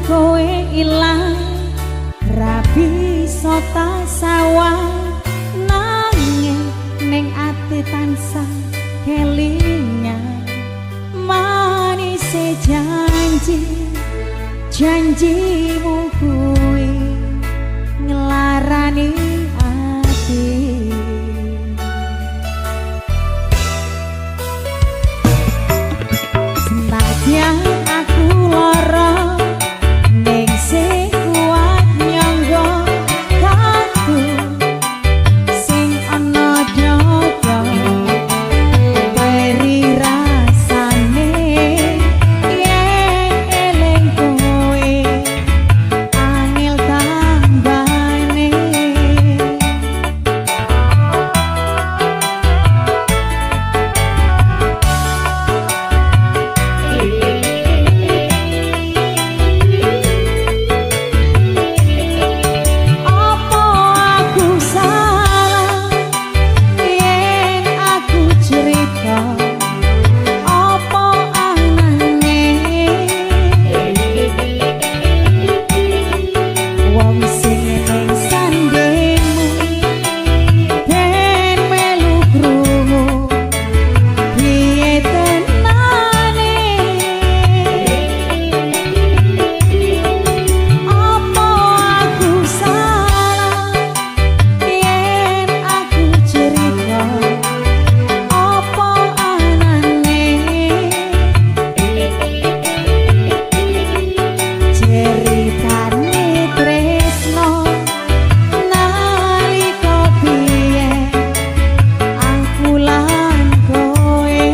kowe ilang, ra bisa tak sawang, nanging ning ati tansah kelingan manise janji, janjimu kuwi nglarani ati. Senadyan aku lara ning sing kuat nyangga katu sing ana dodo peri rasane yen eling kowe angel tambane. Apa aku salah yen aku cerita apa anane wong sing ning sandingmu ben melu krungu piye tenane. Apa aku salah yen aku cerita apa anane ceritane tresno nalika biyen aku lan kowe.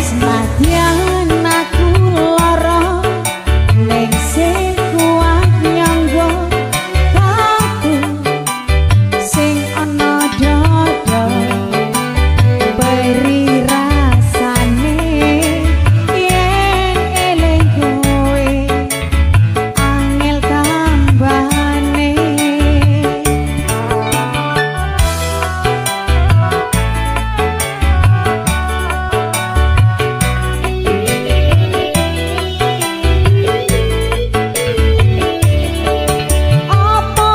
Senadyan aku lara ning sing kuat nyangga katu sing ana dodo peri rasane yen eling kowe angel tambane. Apa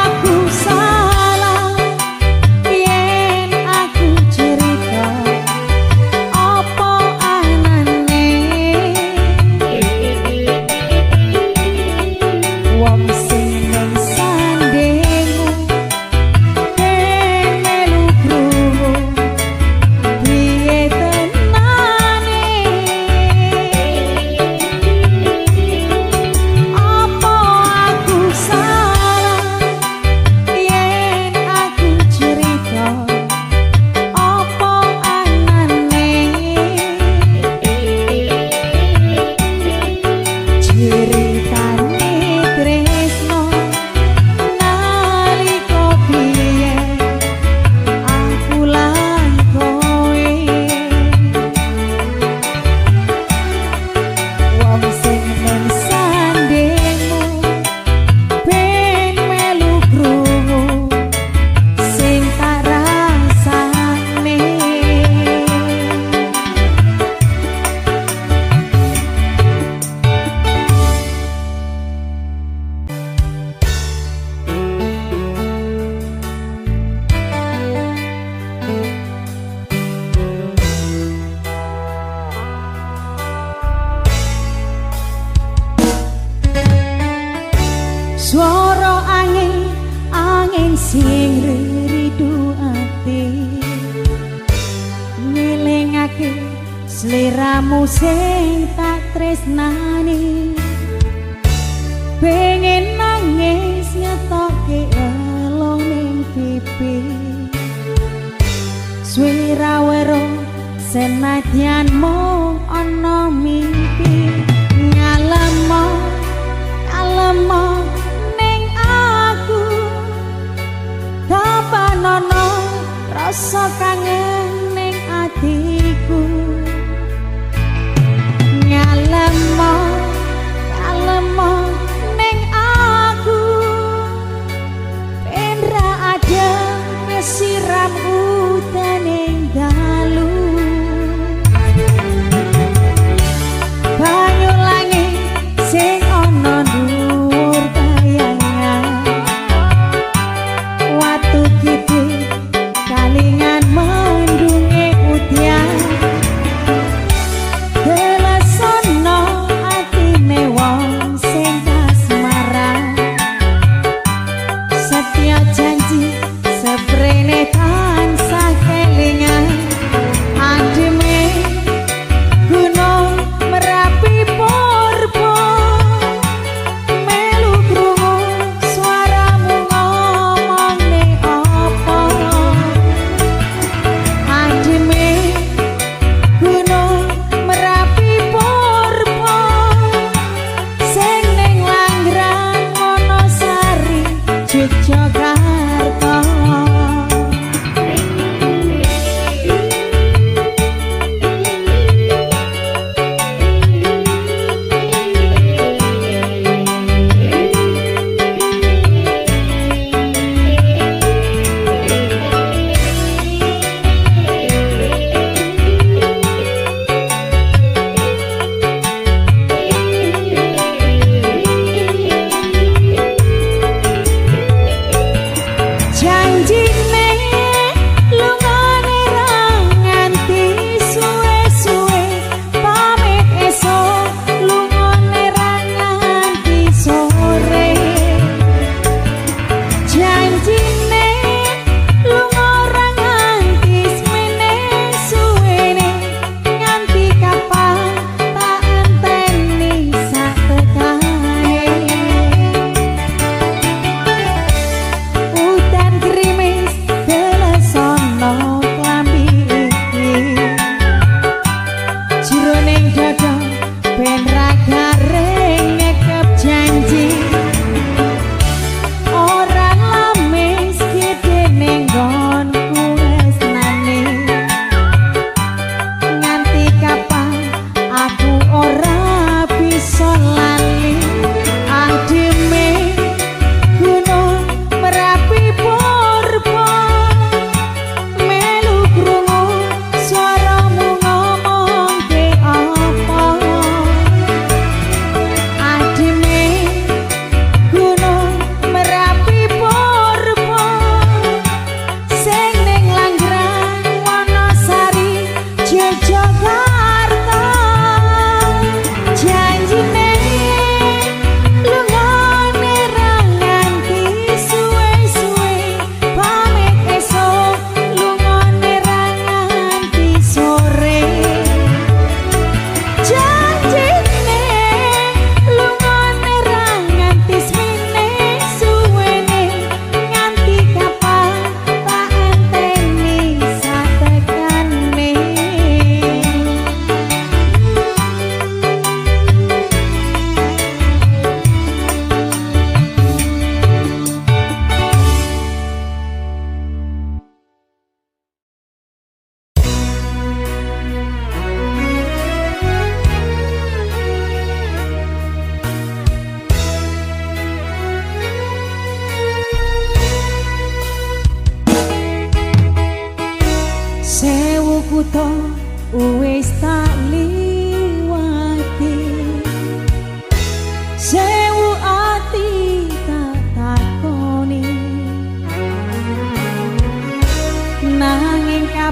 aku salah yen aku cerita apa anane wong sing ning sandingmu ben melu krungu piye tenane. Apa aku salah yen aku cerita apa anane ceritane tresno nalika biyen aku lan kowe wong sing ning sandingmu ben melu krungu sing tak rasane. Swara angin, angin sing ridu ati ngelingake sliramu sing tak tresnani, pengen nangis ngetoke elo ning pipi suwira wero senadyan mung ana mimpi. Ngalemo, ngalemo.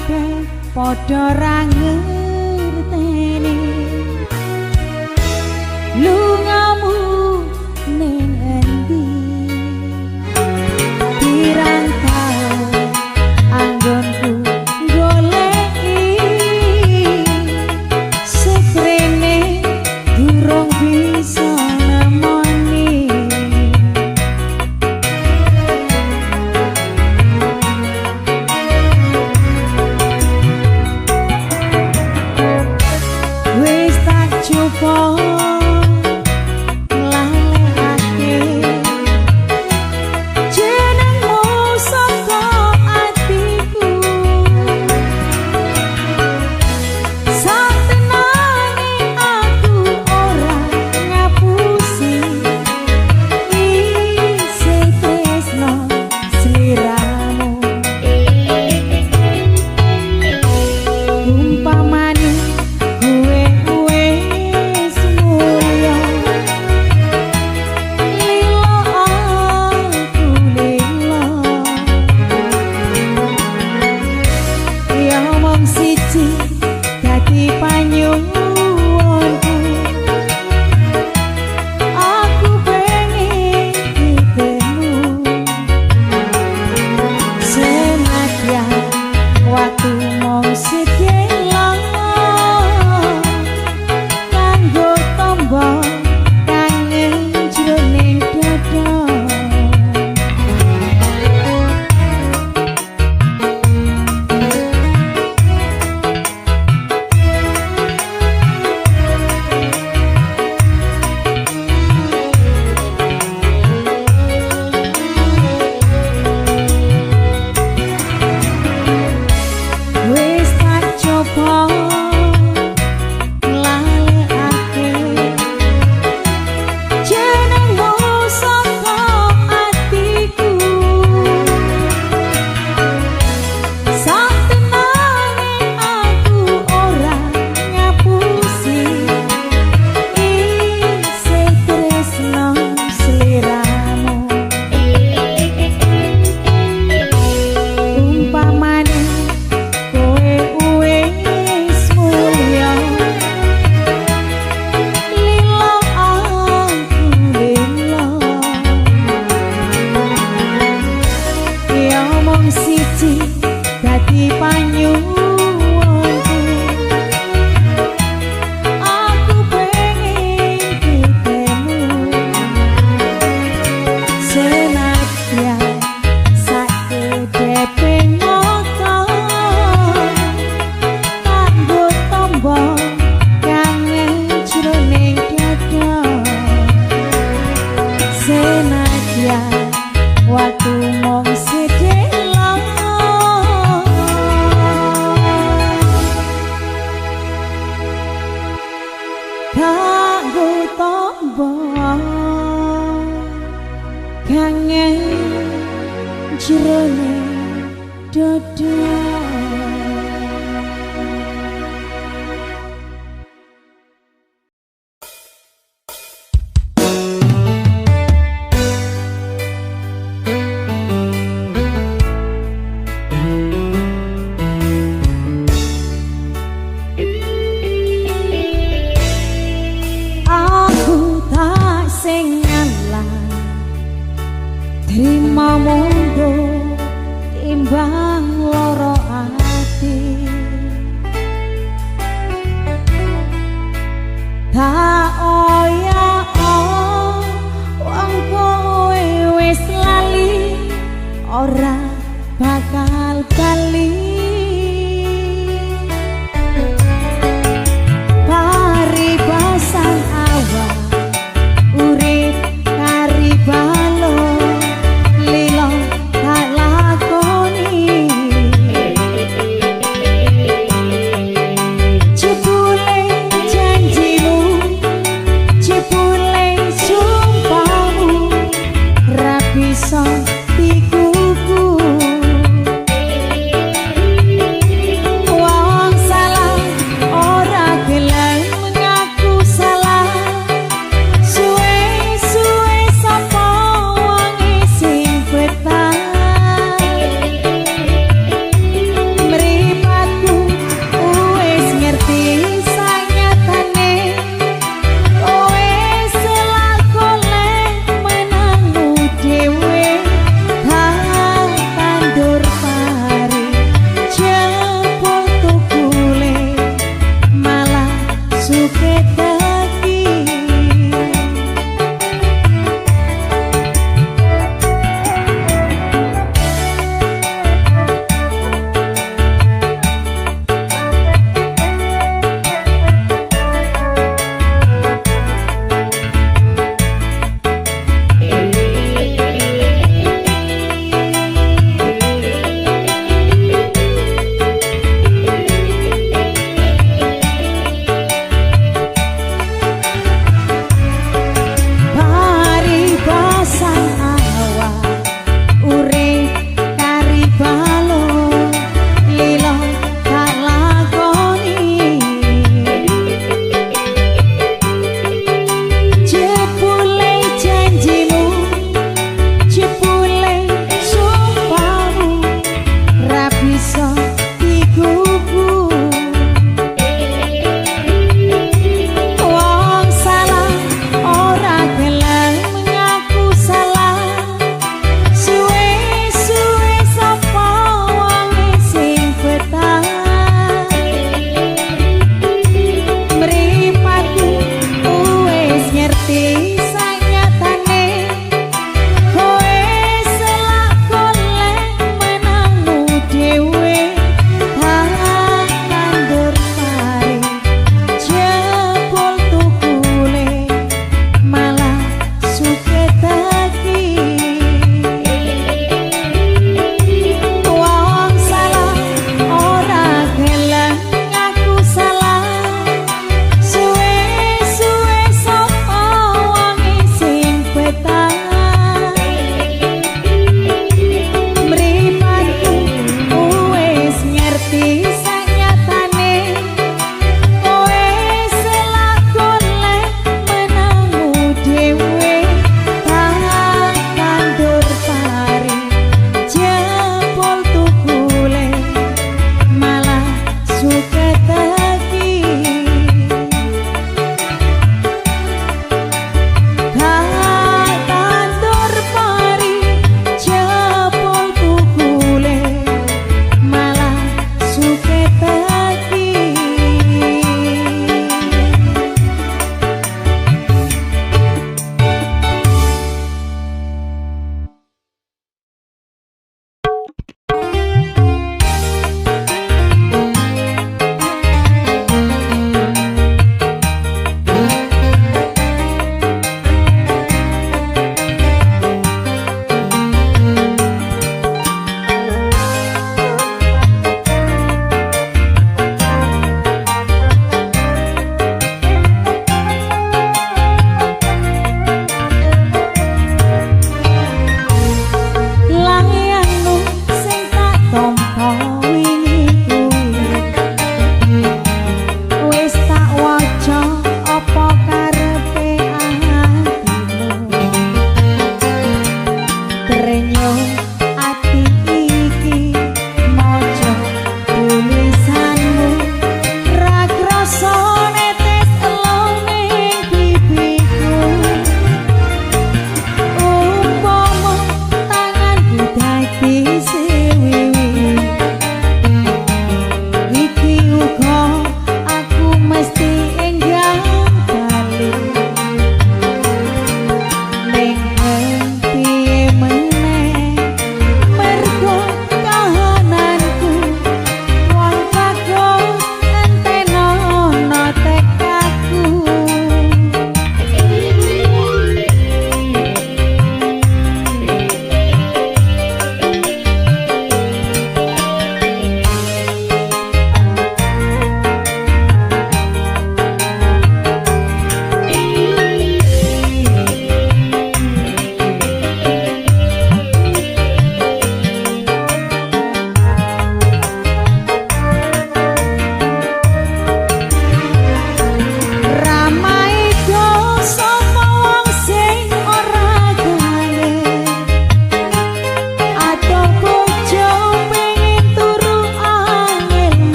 kabeh padha ra ngerteni lungamu ning endi. Pirang taun anggonku goleki seprene durung bisa nemoni. Wis tak coba nglalekake jenengmu saka atiku, satenane aku ora ngapusi isih tresno sliramu. Umpamane kowe wis mulya, lilo aku lilo, ya mung siji dadi panyuwunku, aku pengen ketemu. Senadyan waktu mung sedhela kanggo tombo kangen jroning dada. Wis tak coba nglalekake jenengmu saka atiku, satenane aku ora ngapusi isih tresno sliramu. Umpamane kowe wis mulya, lilo aku lilo, ya mung siji dadi panyuwunku, aku pengen ketemu. Senadyan sakedhepe mata kanggo tombo kangen jroning dada, senadyan waktu mung sedhela kanggo tombo kangen jroning dada. Aku tak sing ngalah trima mundur timbang loro.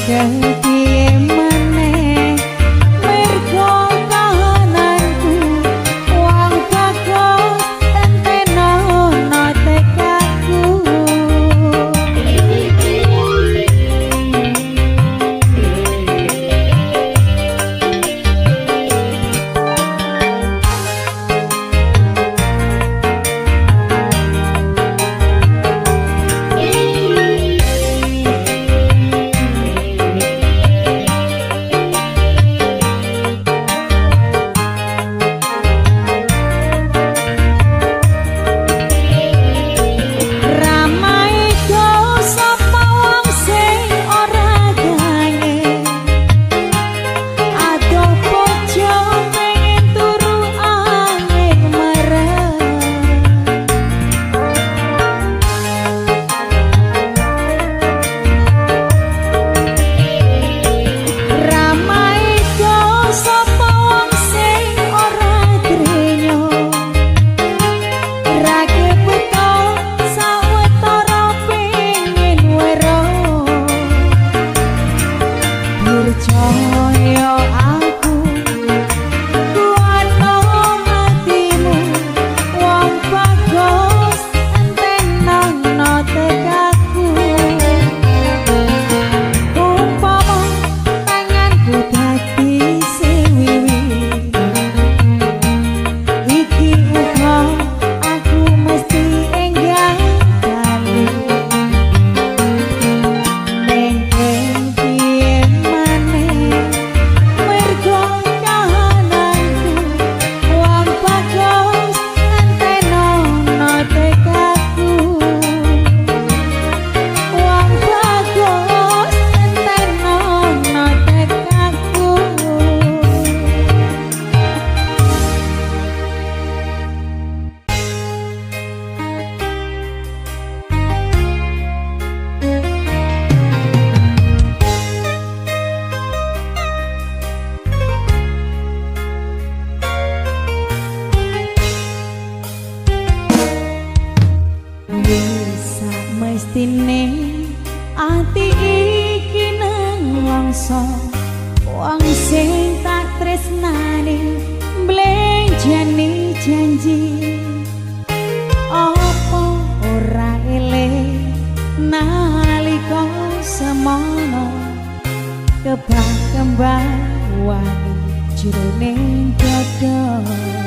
Kepiye maneh mergo kahananku wong bagus entenono tekadku. Ramai go sapa wong sing ora kangen, adoh bojo pengen turu angin marah. Ramai go sapa wong sing ora drenyo, ra kebeto sawetara pengen weruh. Percaya aku kuatno atimu wong bagus entenono tekadku. Umpama tanganku dadi sewiwi iki uga aku mesti enggal bali. Ning kepiye maneh mergo kahananku wong bagus entenono tekadku. Wong bagus entenono tekadku. Wis mestine ati iki nelongso, wong sing tak tresnani mblenjani janji. Apa ora eling nalika semono kebak kembang wangi jroning dada.